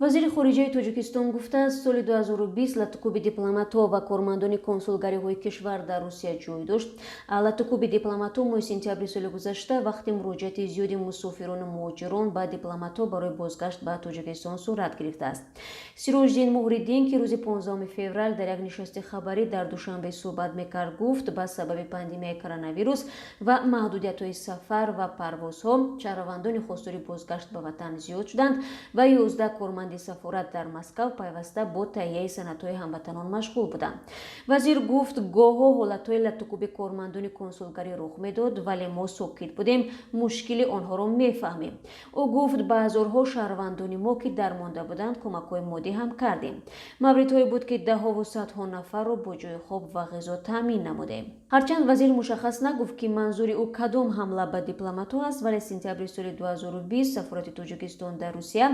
Вазири хориҷаи Тоҷикистон гуфтааст, соли 2020 латукӯби дипломатҳо ва кормандони консулгариҳои кишвар дар Русия ҷой дошт. Латукӯби дипломатҳо моҳи сентябри соли гузашта вақти муроҷиати зиёди мусофирону муҳоҷирон ба дипломатҳо барои бозгашт ба Тоҷикистон сурат гирифтааст. Сироҷиддин Муҳриддин, ки рӯзи 15 феврал дар як нишасти хабарӣ дар Душанбе суҳбат мекард, гуфт, ба сабаби пандемияи коронавирус ва маҳдудиятҳои сафар ва парвозҳо шаҳрвандони хостори бозгашт ба ватан зиёд шуданд ва 11 корманди сафорат дар Москав пайваста бо таҳияи санадҳои ҳамватанон машғул буданд. Вазир гуфт, гоҳо ҳолатҳои латукӯби кормандони консулгарӣ рух медод, вале мо сокит будем, мушкили онҳоро мефаҳмем. Ӯ гуфт, ба ҳазорҳо шаҳрвандони мо, ки дармонда буданд, кӯмакҳои моддӣ ҳам кардем. Мавридҳое буд, ки даҳову садҳо нафарро бо ҷои хоб ва ғизо таъмин намудем. Ҳарчанд вазир мушаххас нагуфт, ки манзури ӯ кадом ҳамла ба дипломатҳо аст, вале сентябри соли 2020 сафорати Тоҷикистон дар Русия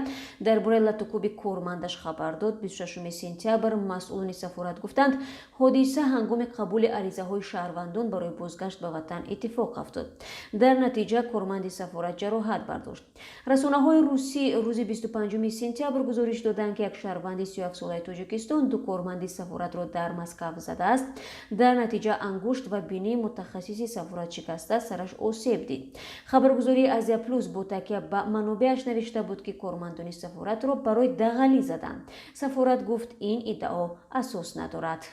дар бораи латукӯби кормандаш хабар дод. 26 сентябр масъулони сафорат гуфтанд, ҳодиса ҳангоми қабули аризаҳои шаҳрвандон барои бозгашт ба ватан иттифоқ афтод. Дар натиҷа корманди сафорат ҷароҳат бардошт. Расонаҳои русӣ рӯзи 25 сентябр гузориш доданд, ки як шаҳрванди 37-солаи Тоҷикистон ду корманди сафоратро дар Москав задааст. Дар натиҷа ангушт ва бинии мутахассиси сафорат шикаста, сараш осеб дид. Хабаргузории Азия Плюс бо такя ба манобеаш навишта буд, ки кормандони сафоратро барои дағалӣ заданд. Сафорат гуфт, ин иддао асос надорад.